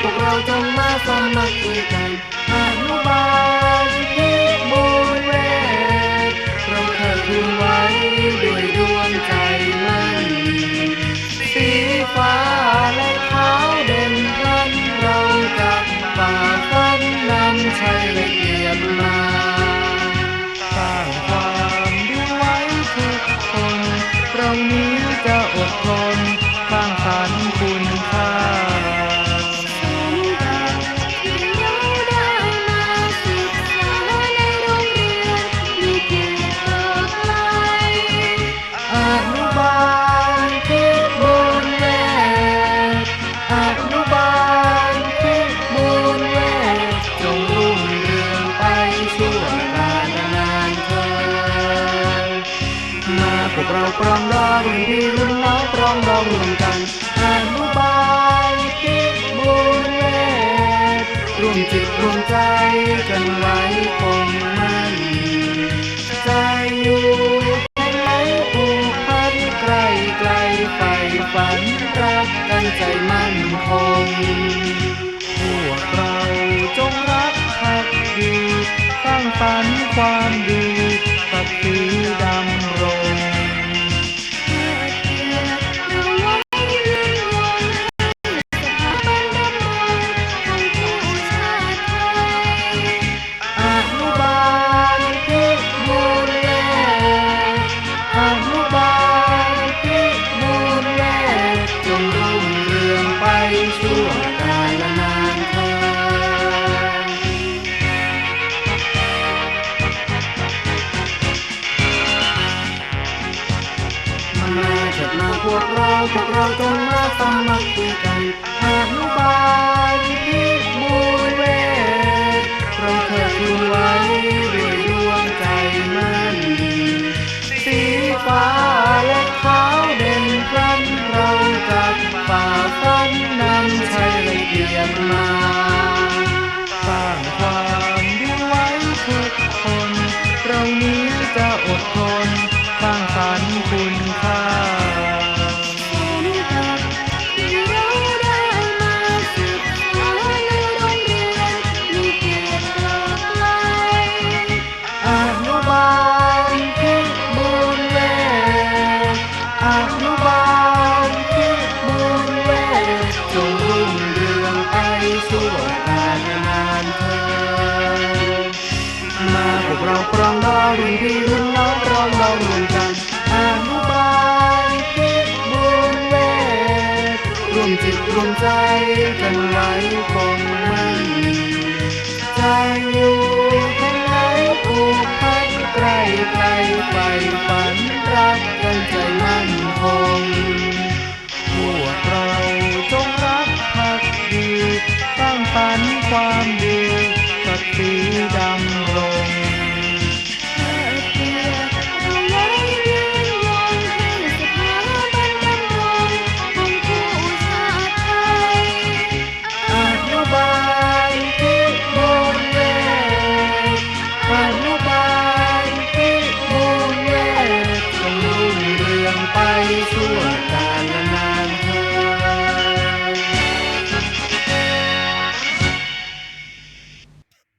ພວກເຮົາຈົ່ງມາສາມັກຄີກັນ ອະນຸບານພິບູນເວດ ເຮົາເທີດທູນໄວ້ດ້ວຍດວງໃຈໝັ້ນ ສີຟ້າແລະຂາວເດັ່ນພັນ ເຮົາຈະຝ່າຟັນນຳໄຊ ແລະກຽດມາ ສ້າງຄວາມດີໄວ້ທຸກຄົນ ເຫຼົ່ານີ້ຈະອົດທົນ ສ້າງສັນຄຸນຄ່າ ສົມດັ່ງທີ່ເຮົາໄດ້ມາສຶກສາໃນໂຮງຮຽນ ມີເກດຕໍ່ໄກ ອະນຸບານພິບູນເວດ ອະນຸບານພິບູນເວດ ຈົ່ງຮຸ່ງເຮືອງໄປຊົ່ວການນານເທີນ ມາພວກເຮົາປອງດອງ ລຸ້ນພີ່ລຸ້ນນ້ອງປອງດອງຮ່ວມກັນ ອະນຸບານພິບູນເວດ ຮ່ວມຈິດຮ່ວມໃຈກັນໄວ້ຄົງໝັ້ນ ຈະຢູ່ແຫ່ງໃດຜູກພັນ ໃກ້ໆໃຝ່ຝັນ ຮັກກັນໃຈໝັ້ນຄົງ ພວກເຮົາຈົ່ງຮັກພັກດີ ສ້າງສັນຄວາມດີ ສັກສີດຳລົງ ເທິດກຽດເອົາໄວ້ຍິ່ງຍົງ ໃຫ້ສະຖາບັນດຳລົງ ຂອງຄູ່ຊາດໄທ ອະນຸບານພິບູນເວດ ອະນຸບານພິບູນເວດ ຈົ່ງຮຸ່ງເຮືອງໄປຊົ່ວການນານເທີນ ມາເທີດມາພວກເຮົາ ພວກເຮົາຈົ່ງມາສາມັກຄີກັນ ອະນຸບານພິບູນເວດ ເຮົາເທີດທູນໄວ້